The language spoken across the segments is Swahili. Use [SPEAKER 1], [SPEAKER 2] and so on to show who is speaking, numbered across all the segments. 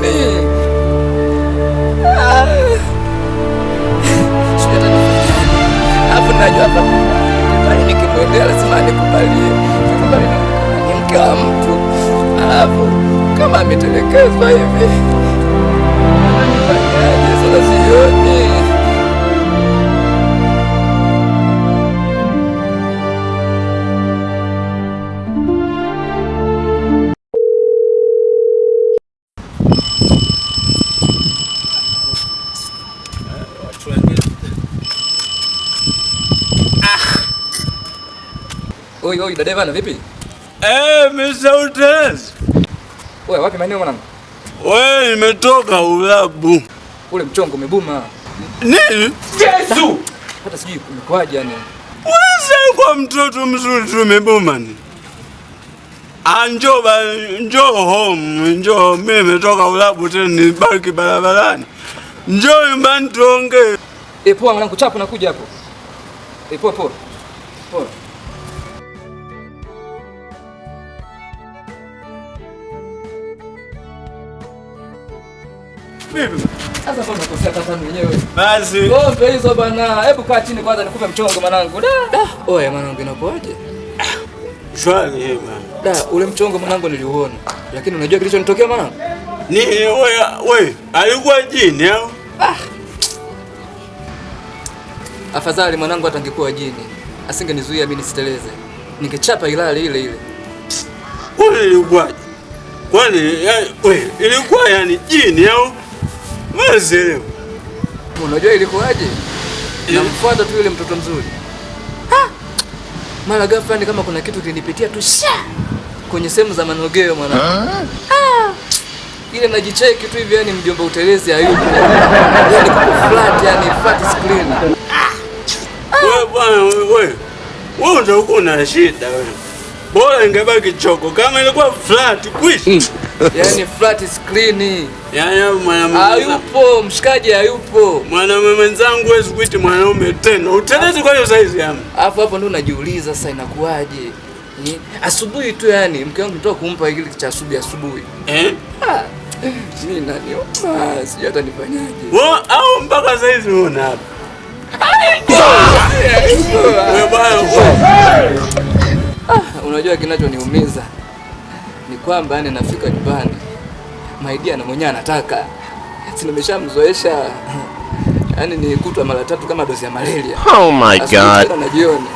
[SPEAKER 1] Sioni. Ah. Sijui hata nifanyaje. Alafu najua hapa pale nikimwendea lazima anikubalie. Nikubali ni mke wa mtu. Alafu kama ametelekezwa hivi, nifanyaje sasa? Sioni. Oi, oi, dada bana, vipi?
[SPEAKER 2] Eh, Mr. Utelezi.
[SPEAKER 1] Wewe wapi maeneo mwanangu?
[SPEAKER 2] Wewe nimetoka ulabu.
[SPEAKER 1] Ule mchongo umebuma.
[SPEAKER 2] Nini?
[SPEAKER 1] Yesu! Hata sijui umekwaje yani.
[SPEAKER 2] Wewe kwa mtoto mzuri tu umebuma ni. Ah, njoo njoo home, njoo mimi nimetoka ulabu tena nibaki barabarani. Njoo nyumbani tuongee.
[SPEAKER 1] Eh, poa mwanangu, chapu nakuja hapo. Eh, poa poa. Poa.
[SPEAKER 2] Vipi?
[SPEAKER 1] Sasa mbona unakosea tata mwenyewe?
[SPEAKER 2] Basi.
[SPEAKER 1] Pombe hizo bana. Hebu kaa chini kwanza nikupe mchongo mwanangu. Da. Da. Oye mwanangu inakuaje?
[SPEAKER 2] Shwari eh bana.
[SPEAKER 1] Da, ule mchongo mwanangu niliuona. Lakini unajua kilichonitokea mwanangu?
[SPEAKER 2] Ni wewe wewe alikuwa jini au?
[SPEAKER 1] Ah. Afadhali mwanangu hata angekuwa jini. Asingenizuia mimi nisiteleze. Ningechapa ilale ile ile.
[SPEAKER 2] Wewe ilikuwaje? Kwani wewe ilikuwa yani jini au? Wewe
[SPEAKER 1] unajua ilikuwaje? Namfuata tu yule mtoto mzuri. Ha! Mara ghafla ni kama kuna kitu kilinipitia tu sha kwenye sehemu za manogeo mwanangu. Ah! Ile najicheki tu hivi yani mjomba utelezi hayupo. Yaani kuko flat yani flat screen.
[SPEAKER 2] Wewe bwana wewe. Wewe ndio uko na shida wewe. Bora ingebaki choko kama ilikuwa flat kwishi.
[SPEAKER 1] Yaani flat screen.
[SPEAKER 2] Yaani mwanamume
[SPEAKER 1] hayupo, mshikaji hayupo.
[SPEAKER 2] Mwanamume mwenzangu huwezi kuiti mwanaume tena. Utelezi kwa hiyo size yangu.
[SPEAKER 1] Alafu hapo ndio unajiuliza sasa inakuwaje? Asubuhi tu yani mke wangu nitoka kumpa kile cha asubuhi asubuhi.
[SPEAKER 2] Eh?
[SPEAKER 1] Ah. Mimi nani? Sijui hata nifanyaje.
[SPEAKER 2] Wewe au mpaka size unaona hapa. Wewe bwana.
[SPEAKER 1] Ah, unajua kinachoniumiza ni kwamba yani nafika nyumbani maidia na mwenyewe anataka. Si nimeshamzoesha. Yaani ni kutwa mara tatu kama dozi ya malaria.
[SPEAKER 3] Oh my God.
[SPEAKER 1] Na jioni.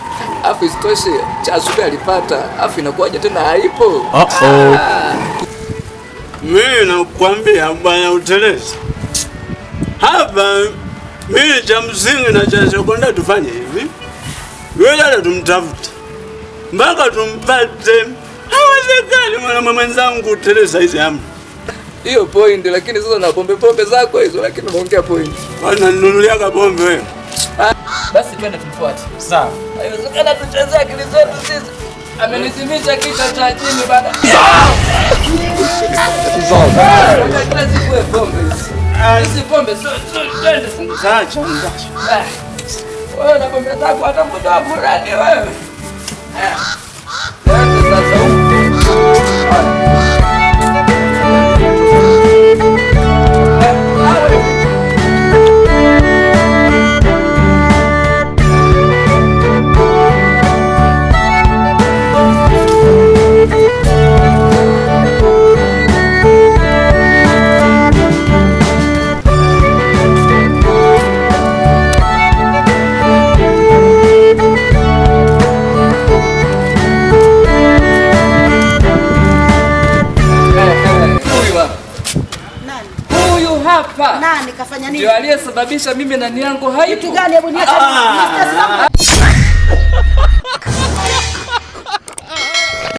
[SPEAKER 1] Afu isitoshe cha asubuhi alipata, afu inakuwaje tena haipo.
[SPEAKER 3] Uh-oh.
[SPEAKER 2] Mimi nakwambia bwana Utelezi. Hapa mimi cha msingi na cha sekonda tufanye hivi. Yule dada tumtafute. Mpaka tumpate. Hawezekani mwana mwenzangu Utelezi hizi hamna.
[SPEAKER 1] Hiyo point, lakini sasa na pombe pombe zako hizo, lakini unaongea point.
[SPEAKER 2] Bwana ninunulia pombe wewe.
[SPEAKER 1] Basi twende tumfuate.
[SPEAKER 2] Sawa.
[SPEAKER 1] Haiwezekana tuchezee akili zetu sisi. Amenizimisha kichwa cha chini bana. Kila siku pombe hizi. Hizi pombe sio twende.
[SPEAKER 2] Sawa.
[SPEAKER 1] Wewe na pombe zako hata mtoto wa burani wewe. Twende sasa huko. Hapa.
[SPEAKER 4] Nani kafanya nini?
[SPEAKER 1] Ndio aliyesababisha mimi nani yangu haipo.
[SPEAKER 4] Kitu gani? Hebu niache.